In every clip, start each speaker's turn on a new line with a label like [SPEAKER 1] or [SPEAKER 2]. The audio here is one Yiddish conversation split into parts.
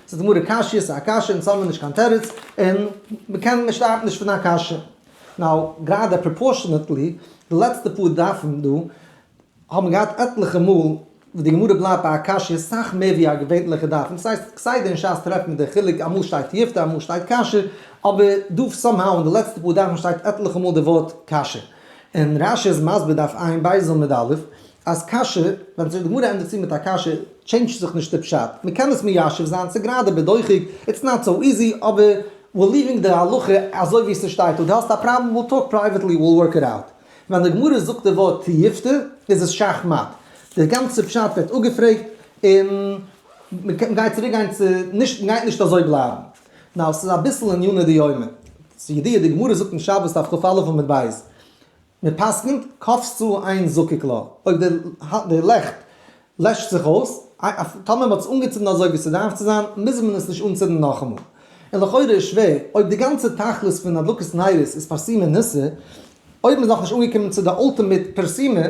[SPEAKER 1] ס'איז גמרא קשיא, ס'איז א קשיא אונז האמיר נישט קיין תירוץ, און מ'קען מ'שטארבט נישט פון א קשיא. Now, גראדע proportionately, די לעצטע פאר דפים דא, האבן געהאט עטליכע מאל וואס די גמרא בלייבט ביי א קשיא סאך מער ווי א געווענליכע דף, און ס'הייסט כסדר אין שס טרעפט מען די חילוק אמאל שטייט תיובתא אמאל שטייט קשיא, אבער דא somehow אין די לעצטע פאר דפים שטייט עטליכע מאל די ווארט קשיא. און רשי איז מסביר דף עיין בית עמוד א' אז קשיא, ווען די גמרא ענדיגט צו מיט א קשיא change ט זיך נישט די פשט, מ'קען עס מיישב זיין, ס'איז גראדע בדוחק, it's not so easy, אבער we're leaving די הלכה אזוי ווי ס'שטייט דא, דו האסט א פראבלעם we'll talk privately we'll work it out. ווען די גמרא זאגט די ווארט תיובתא איז עס שאך מאט, די גאנצע פשט ווערט אפגעפרעגט און מ'גייט צוריק גיין צו נישט מ'גייט נישט אזוי בלייבן. Now ס'איז אביסל עניני דיומא. ס'איז ידוע די גמרא זאגט אין שבת דף כא עמוד ב', מ'פסק'נט כבתה אין זקוק לה, אויב די לעכט לעשט זיך אויס, טאמער מ'האט עס אנגעצינדן אזוי ווי ס'דארף צו זיין, מוז מען עס נישט אנצינדן נאכאמאל. און לכאורה איז שווער, אויב די גאנצע תכלית פון הדלקת נרות איז פרסומי ניסא, אויב מ'איז נאכנישט אנגעקומען צו די ultimate פרסומי,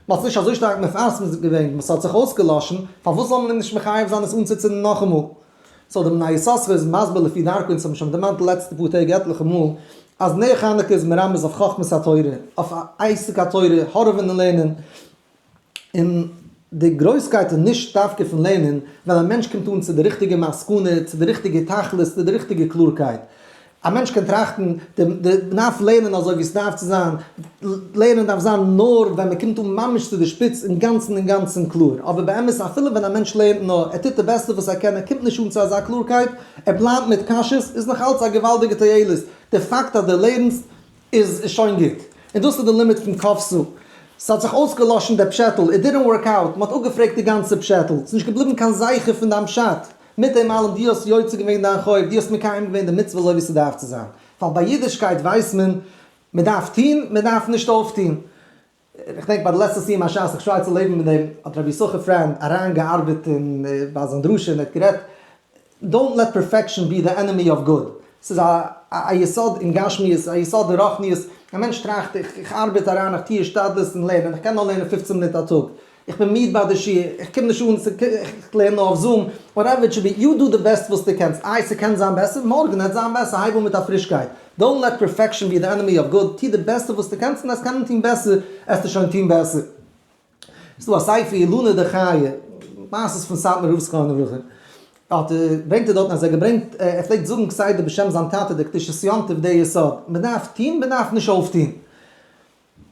[SPEAKER 1] מ'האט עס נישט אזוי שטארק מפרסם געווען, ס'האט זיך אויסגעלאשן, פארוואס זאל מען אים נישט מחייב זיין עס אנצוצינדן נאכאמאל? So די בני יששכר איז מסביר לפי דרכו, אונז האבן שוין דערמאנט די לעצטע פאר טעג עטליכע מאל, אז נר חנוכה איז מרמז אויף חכמת התורה, אויף עסק התורה, הארעווען אין לערנען, און די גרויסקייט איז נישט דווקא פון לערנען, ווען א מענטש קומט אן צו די ריכטיגע מסקנא, צו די ריכטיגע תכלית, צו די ריכטיגע קלארקייט. א מענטש קען טראכטן, די מ'דארף לערנען אזוי ווי עס דארף צו זיין, לערנען דארף זיין נאר ווען מ'קומט אן ממש צו די שפיץ אינגאנצן אינגאנצן קלאר, אבער באמת אפילו ווען א מענטש לערנט נאר, ער טוט די בעסטע וואס ער קען, ער קומט נישט אן צו אזא קלארקייט, ער בלייבט מיט קשיות, איז נאך אלץ א געוואלדיגע תועלת, די פאקט אז דו לערנסט איז שוין גוט. און דאס איז די לימוד פון כבתה. ס'האט זיך אויסגעלאשן דער פשעטל, it didn't work out, מ'האט אפגעפרעגט די גאנצע פשעטל, ס'איז נישט געבליבן קיין זכר פון דיין פשט. מיט דעם אלעם, דו האסט יוצא געווען דיין חוב, דו האסט מקיים געווען די מצוה אזוי ווי ס'דארף צו זיין. ווייל ביי אידישקייט ווייסט מען, מ'דארף טון, מ'דארף נישט אויפטון. איך דענק ביי די לעצטע סיום השס, איך try צו לעבן מיט דעם, האט רבי יששכר פריינד אריין געארבעט אין ביי זיין דרשה און ער האט גערעדט, Don't let perfection be the enemy of good, ס'איז א א יסוד אין גשמיות, א יסוד אין רוחניות, א מענטש טראכט איך איך ארבעט אריין איך טוה השתדלות אין לערנען, איך קען נאר לערנען 15 מינוט א טאג, איך בין מיד ביי די שיעור, איך קום נישט אן, איך לערן נאר אויף Zoom, whatever it should be, you do the best וואס דו קענסט, איי ס'קען זיין בעסער? מארגן העט זיין בעסער, הייב אן מיט א פרישקייט, don't let perfection be the enemy of good, טוה די בעסטע וואס דו קענסט און עסט קענען טון בעסער, עסטו שוין טון בעסער. ס'איז דא א ספר אילנא דחיי, מעשות פון סאטמאר רב זכרונו לברכה, האט ער, ברענגט ער דארטן אז ער האט געברענגט, ער פלעגט זאגן כסדר בשם זיין טאטע דער קדושת יום טוב די יסוד, מ'דארף טון, מ'דארף נישט אויפטון.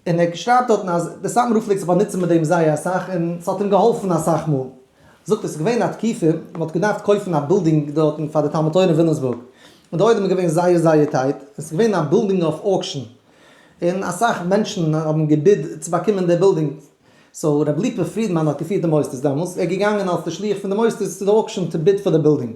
[SPEAKER 1] און ער שרייבט דארטן אז דער סאטמאר רב פלעגט זיך באנוצן מיט דעם זייער אסאך און ס'האט אים געהאלפן אסאך מאל. זאגט ער ס'איז געווען א תקופה מ'האט געדארפט קויפן א בילדינג דארטן פאר די תלמוד תורה אין וויליאמסבורג, און די עולם איז געווען זייער זייער tight, און ס'איז געווען א בילדינג אויף auction, און אסאך מענטשן האבן גע bid צו באקומען די בילדינג, so רבי ליפא פרידמאן האט געפירט די מוסדות דעמאלס, ער איז געגאנגען אלס די שליח פון די מוסדות צו די auction to bid פאר די בילדינג,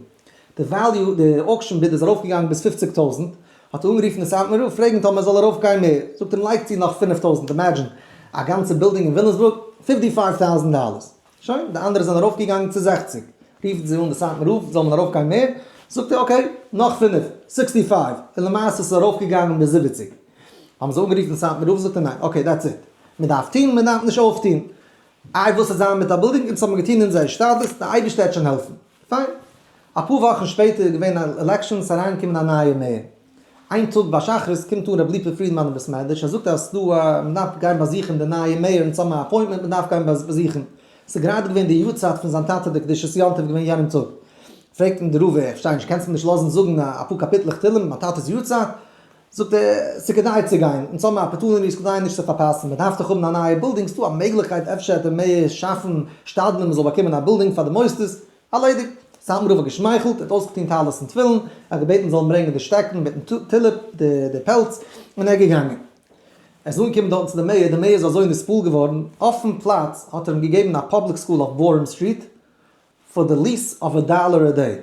[SPEAKER 1] די value, די auction bid איז ארויפגעגאנגען ביז 50,000, האט ער אנגערופן די סאטמאר רב פרעגן טאמער עס זאל ארויפגיין מער, זאגט אים לייג צו נאך 5000, imagine א גאנצע בילדינג אין וויליאמסבורג, 55,000 דאלערס, שוין, די אנדערע זענען ארויפגעגאנגען צו 60, רופן זיי אן די סאטמאר רב זאל מען ארויפגיין מער, זאגט ער okay, נאך פינף, 65, און למעשה איז עס ארויפגעגאנגען ביז 70, האבן זיי אנגערופן סאטמאר רב זאגט ער ניין, okay that's it, מען דארף טון, מען דארף נישט אויפטון, איי וואס וועט זיין מיט א בילדינג, אונז האבן געטון אונזער השתדלות, די אייבערשטער וועט שוין העלפן. פיין. אפאר וואכן שפעטער איז געווען elections אריינגעקומען א נייע mayor. איין טאג ביי שחרית קומט אן רבי ליפא פרידמאן אין בית מדרש ער זאגט אז ס'דא א מ'דארף גיין באזוכן די נייע mayor אונז האבן א appointment מ'דארף גיין באזוכן. ס'איז גראדע געווען די יארצייט פון זיין טאטע די קדושת יום טוב געווען יענעם טאג. פרעגט אים די רב איך פארשטיי נישט קענסט מיר נישט לאזן זאגן אפאר קאפיטלעך תהלים מיין טאטע'ס יארצייט? זאגט ער ס'כדאי צו גיין, אונז האבן א opportunity ס'כדאי נישט צו פארפאסן, מ'דארף דאך האבן א נייע בילדינג, ס'דא א מעגליכקייט אפשר וועט די mayor שאפן שתדלן מ'זאל באקומען א בילדינג פאר די מוסדות, ארלעדיגט. סאטמאר רב האט געשמייכלט, ער האט אויסגעטון טלית און תפילין, ער האט געבעטן זאלן ברענגען די שטעקן מיטן טולעפ, די פעלץ, און ער איז געגאנגען. ער איז אנגעקומען דארטן צו די mayor, די mayor איז אזוי נתפעל געווארן, אויפן פלאץ האט ער אים געגעבן א public school אויף Boerum Street, for the lease of a dollar a day.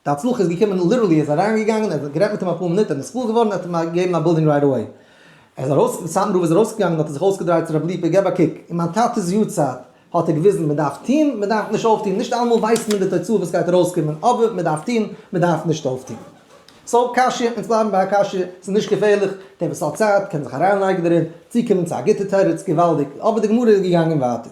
[SPEAKER 1] די הצלחה איז געקומען literally ער איז אריינגעגאנגען ער האט גערעדט מיט אים אפאר מינוט ער איז נתפעל געווארן ער האט אים געגעבן א בילדינג right away. ער איז ארויס סאטמאר רב איז ארויסגעגאנגען האט ער זיך אויסגעדרייט צו רבי ליפא געב א קוק אין מיין טאטע'ס יארצייט האט ער געוויזן מען דארף טון מען דארף נישט אויפטון נישט אלעמאל ווייסט מען די תוצאה וואס גייט ארויסקומען אבער מען דארף טון מען דארף נישט אויפטון. So קשיא, אונז בלייבן ביי א קשיא, ס'איז נישט געפערליך, דער וואס האט צייט קען זיך אריינלייגן דערין, צוקומען צו א גוטע תירוץ, געוואלדיג, אבער די גמרא איז געגאנגען ווייטער.